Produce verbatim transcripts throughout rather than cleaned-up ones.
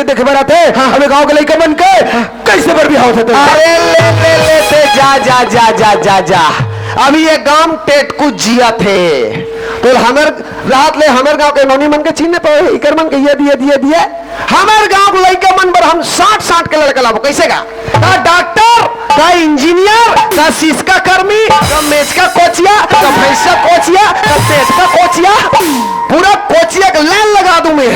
देखे बर आथे। हाँ। अबे गांव के लइका मन के हाँ। कइसे बर बिहाव होथे? अरे ले, ले, ले, ते जा, जा, जा। अभी ये गांव टेटकू जिया थे। तो हमर रात ले हमर गांव के नोनी मन के चिन्ह पावे, इकर मन के ये दिए, दिए, दिए। हमर गांव के लइका मन बर हम साठ, साठ के लड़का लाबो, कइसे का? त डॉक्टर, त इंजीनियर, त सिसका कर्मी, त मेचका कोचिया, त भैंसा कोचिया, त पेटका कोचिया, पूरा कोचिया के लाइन लगा दूं मैं।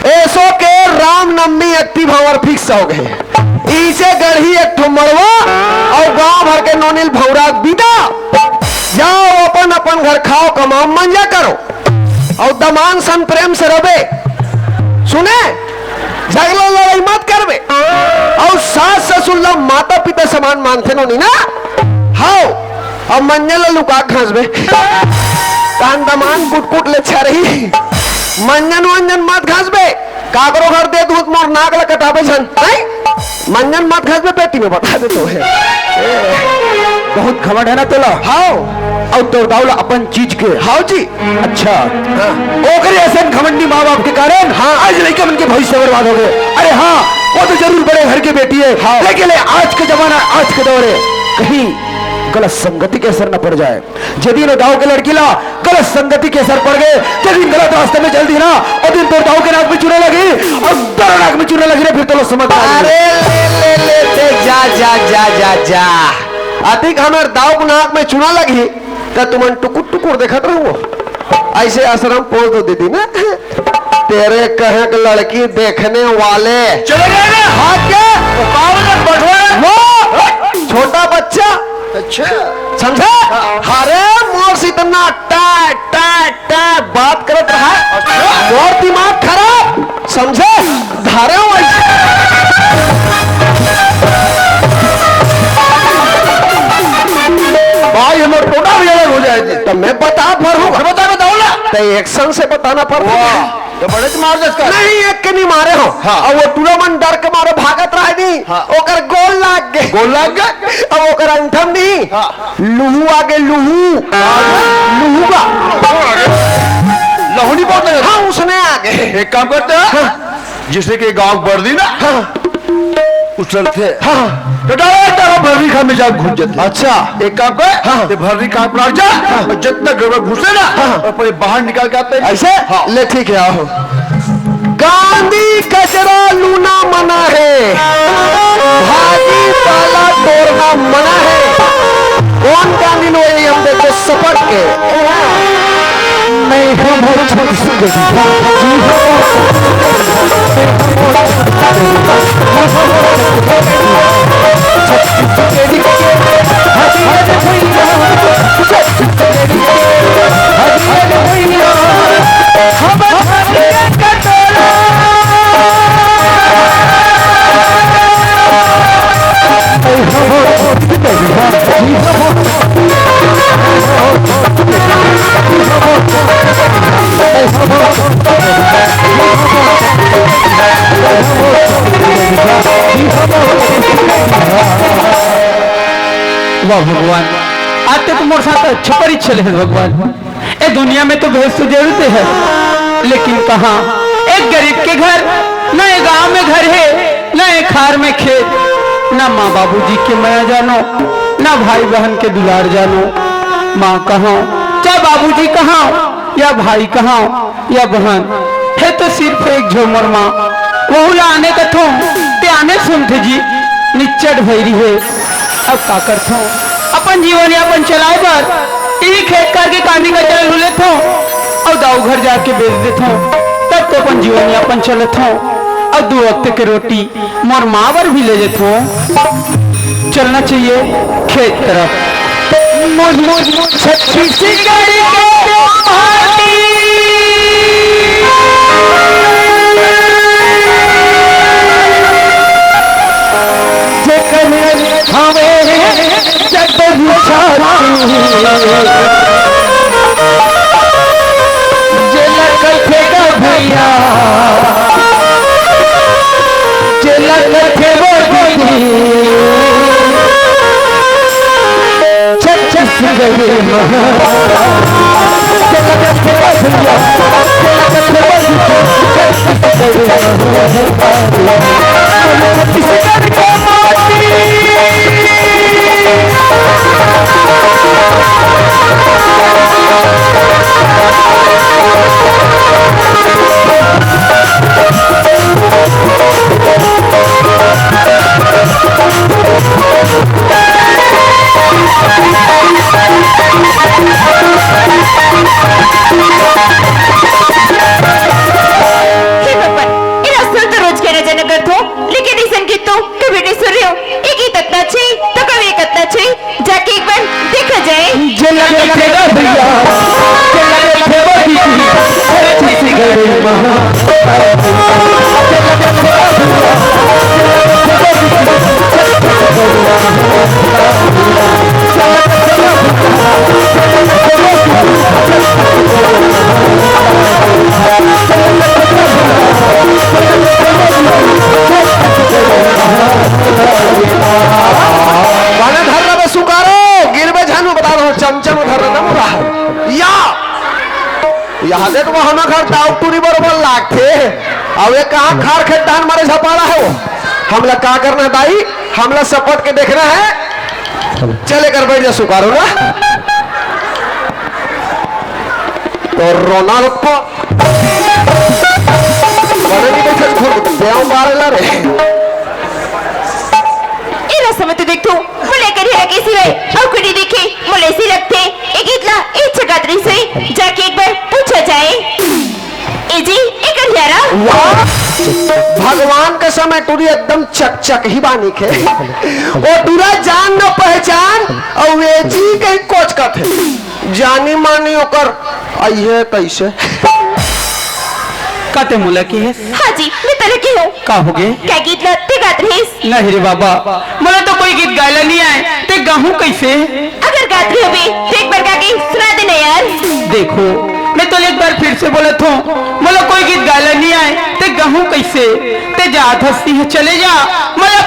एसो के रामनवमी अक्ति भांवर फिक्स हो गए। इसे गढ़ी एक ठो मड़वा अउ गांव भर के नोनी ल भौरा बिदा। जाओ अपन अपन घर खाओ, कमाओ, मंजा करो। अउ दमान सन प्रेम से रबे। सुने, झगड़ा लड़ाई मत करबे। अउ सास ससुर ला माता पिता समान मानथे नोनी ना। हाओ, अब मंजन ला लुका घासबे। कान दमान कुटकुट ले छरही। मंजन वंजन मत घासबे। काकरो घर दे दूध मोर नाक ला कटाबे झन। नहीं? मंजन मत घासबे, पेटी में बता दे तो है। बहुत घमंड है ना तोला? हाओ। अउ तोर दाऊ ला अपन चीज के। हाओ जी। अच्छा। हाँ। ओकरे असन घमंडी माँ बाप के कारण हाँ। आज लइका मन के भविष्य बर्बाद हो गए। अरे हाँ, वो तो जरूर बड़े घर के बेटी है, हाँ। लेकिन ले आज के जमाना, आज के दौर है, कहीं गलत संगति के असर न पड़ जाए। जे दिन वो दाऊ के लड़की ला गलत संगति के असर पड़ गए, जे दिन गलत रास्ते में चल दी ना, वो दिन तोर दाऊ के नाक में चूना लगी अउ तोर नाक में चूना लगी रे, फिर तो लोग समझ में आ जाए। अरे ले, ले, ले, ले, जा, जा, जा, जा, जा। अतिक हमर दाऊ के नाक में चूना लगी, त तुमन टुकुर टुकुर देखत रहो। ऐसे आश्रम पोस दो दीदी ना। तेरे कहे के लड़की देखने वाले। चले गए ना? हाँ क्या? वो पावल में बंटवारा। वो छोटा बच्चा। अच्छा। समझे? हाँ। अरे मोर से इतना टाय, टाय, टाय बात करत रहा। अच्छा। मोर दिमाग खराब। समझे? धारे हो ऐसे। भाई, हमर टोटा भी अलग हो जाए जी। तो मैं बता भर हूँ। बता, बताओ ना। तो एक्शन से बताना पड़ता है। वाह, तो बड़े मार दस का। नहीं, एक के नहीं मारे हो। हाँ। अब वो टूरा मन डर के मारे भागत रहे नहीं। हाँ। ओकर गोल लाग गए। गोल लाग गए? अब ओकर अंठम नहीं। हाँ। लुहू आगे, लुहू। लुहू का। लहुनी बहुत लगे। हाँ, उसने आगे। एक काम करते हैं। हाँ। जैसे कि गांव बढ़ दी ना, हाँ। उछलते। हाँ। तो डायरेक्ट आप भर्री खान में जाके घुस जाते। अच्छा। एक काम कर, हाँ। ते भर्री खान पर जा, हाँ। और जब तक घर में घुसे ना, हाँ। और पहले बाहर निकाल के आते हैं। ऐसे? हाँ। ले, ठीक है, आओ। गांधी कचरा लूना मना है, भाजी पाला तोड़ना मना है। कौन गांधी लोग ये हम देखो सपट के। मैं हूँ बहुत सुंदर। वाह भगवान, आज तो मोर साथ अच्छा परीक्षा ले भगवान। ए दुनिया में तो भेस तो जरूरत है, लेकिन कहाँ? एक गरीब के घर, ना एक गांव में घर है, ना एक खार में खेत, ना माँ बाबूजी के मया जानो, ना भाई बहन के दुलार जानो। माँ कहाँ, चाहे बाबूजी कहाँ, या भाई कहाँ, या बहन, हे तो सिर्फ एक झो मोर माँ, वहू ला आने कथों, ते आने सुनथे जी, निच्चट भैरी है। अब का करथों, अपन जीवन यापन चलाए बर इही खेत खार के कांदी कचरा लू लेथों अउ दाऊ घर जाके बेच देथों, तब तो अपन जीवन यापन चलत हों। अउ दू वक्त के रोटी मोर माँ बर भी ले लेथों। चलना चाहिए खेत तरफ। मुझ, मुझ, मुझ छत्तीसगढ़ के माटी। जेकर हवे जग विख्यात। जेला कथे गा भैया, जेला कथे वो दीदी, छत्तीसगढ़ महा-, जेला कथे वो भैया, जेला कथे वो दीदी, हे भगवान, एला सुर तो रोज के रचना करथो, लेकिन अइसन गीत तो कभी नहीं सुने हों। ये गीत अतना अच्छे, तो कभी एक अतना अच्छे, जाके एक बार देखा जाए। जे लगे थे रे भैया, जे लगे थे वो दीदी, अरे छत्तीसगढ़ महा। वाला धर रहा बस सुकारो, गिरबे झन, बता दो, चमचम धर रहा ना मुरा। या, यहाँ देख, वो हम घर दाऊ टूरी बरोबर लागथे। अब ये कहाँ खार खेत धान मारे झपाड़ा है वो। हमला का करना है दाई, हमला सपट के देखना है। चले कर बैठ जा सुकारो ना। तो रोना रुको। बने नहीं बैठे, घुर ब्याह मारे ला रे। एला समय तो देख तू, मोला करिया के सिवाय अउ कोई नहीं दिखे। मोला ऐसी लगथे, ए गीत ला ए चकात रही से जाके एक बार पूछा जाए। ए जी, एकर हियारा। वाह! भगवान के समय टूरी एकदम चकचक ही बानी के। वो टूरा जान न पहचान, अउ ए जी कहीं कोचकत हे। जानी मानी ओकर अइहे कइसे? कते मोला किहेस? हाँ जी, मैं तोला किहों। का होगे? का गीत ला ते गात रहिस? नहीं रे बाबा, मोला तो कोई गीत गाय ला नहीं आय, ते गाहूँ कइसे? अगर गात रहे होबे, तो एक बार गा के सुना देना यार। देखो, मैं तोला एक बार फिर से बोलत हों, मोला कोई गीत गाय ला नहीं आय, ते गाहूँ कइसे? ते जात हस तिहें चले जा, मोला